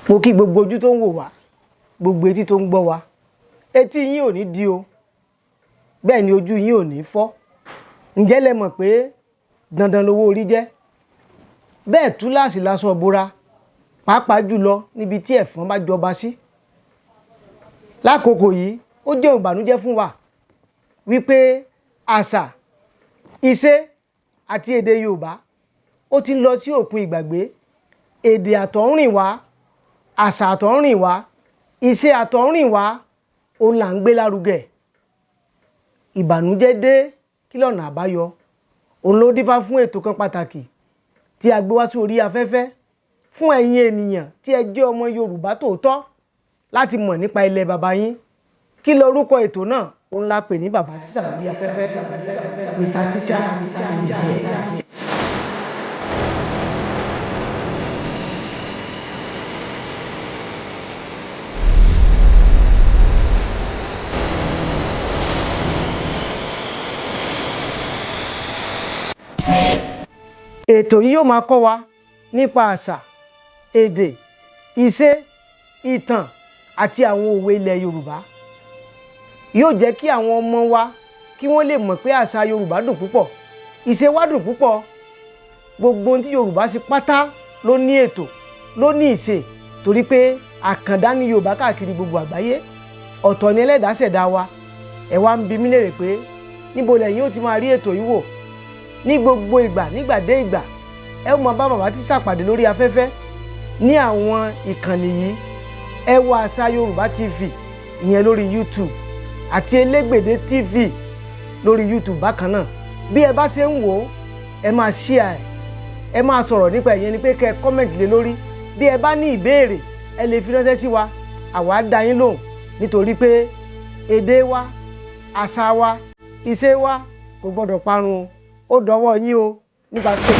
Mo kí gbogbo ojú tó ń wò wá, gbogbo etí tó ń gbọ́ wa. Etí yín ò ní di o, bẹ́ẹ̀ ni ojú yín ò ní fọ́. Ǹjẹ́ lẹ mọ̀ pé dandan lowó orí jẹ́? Bẹ́ẹ̀ túláàsì láṣọ ìbora, pàápàá jùlọ níbi tí ẹ̀fọn bá jọba sí. Lákòókò yìí, ó jẹ́ ìbànújẹ́ fún wa wípé àṣà, ìṣe àti èdè Yorùbá ó ti ń lọ sí òkun ìgbàgbé. Èdè àtọ̀húnrìnwá, àṣà àtọ̀húnrìnwá, ìṣe àtọ̀húnrìnwá, òun là ń gbé lárugẹ. Ìbànújẹ́ dé, kí lọ̀nà àbáyọ? Òun ló dífá fún ètò kan pàtàkì tí a gbé wá sí orí afẹ́fẹ́ fún ẹ̀yin ènìyàn tí ẹ jẹ́ ọmọ Yorùbá tòótọ́ láti mọ̀ nípa ilẹ̀ bàbá yín. Kí lorúkọ ètò náà? Òun la pè ní Bàbá Tíṣà lórí afẹ́fẹ́, Mr. Teacher in the air. Ètò yìí yóò máa kọ́ wa nípa àṣà, èdè, ìṣe, ìtàn àti àwọn òwe ilẹ̀ Yorùbá. Yóò jẹ́ kí àwọn ọmọ wa kí wọ́n lè mọ̀ pé àṣà Yorùbá dùn púpọ̀, ìṣe wa dùn púpọ̀. Gbogbo ohun tí Yorùbá ṣe pátá ló ní ètò, ló ní ìṣe, torí pé àkàndá ní Yorùbá káàkiri gbogbo àgbáyé. Ọ̀tọ̀ ni ẹlẹ́dàá ṣẹ̀dá wa. Ẹ wá ń bi mí léèrè pé níbo lẹ̀yin ó ti máa rí ètò yìí wò? Ní gbogbo ìgbà, nígbà dé ìgbà, ẹ ó máa bá Bàbá Tíṣà pàdé lórí afẹ́fẹ́ ní àwọn ìkànnì yìí: ẹ wo Àṣà Yorùbá TV, ìyẹn lórí YouTube, àti Elégbèdé TV lórí YouTube bákan náà. Bí ẹ bá ṣe ń wò ó, ẹ máa share ẹ, ẹ máa sọ̀rọ̀ nípa ìyẹn ni pé kẹ́ ẹ comment lé lórí. Bí ẹ bá ní ìbéèrè, ẹ lè fi ránṣẹ́ sí wa, àwa á dá yín lóhùn, nítorí pé èdè wa, àṣà wa, ìṣe wa kò gbọ́dọ̀ parun o. Ó dọwọ́ yín o nípa pé.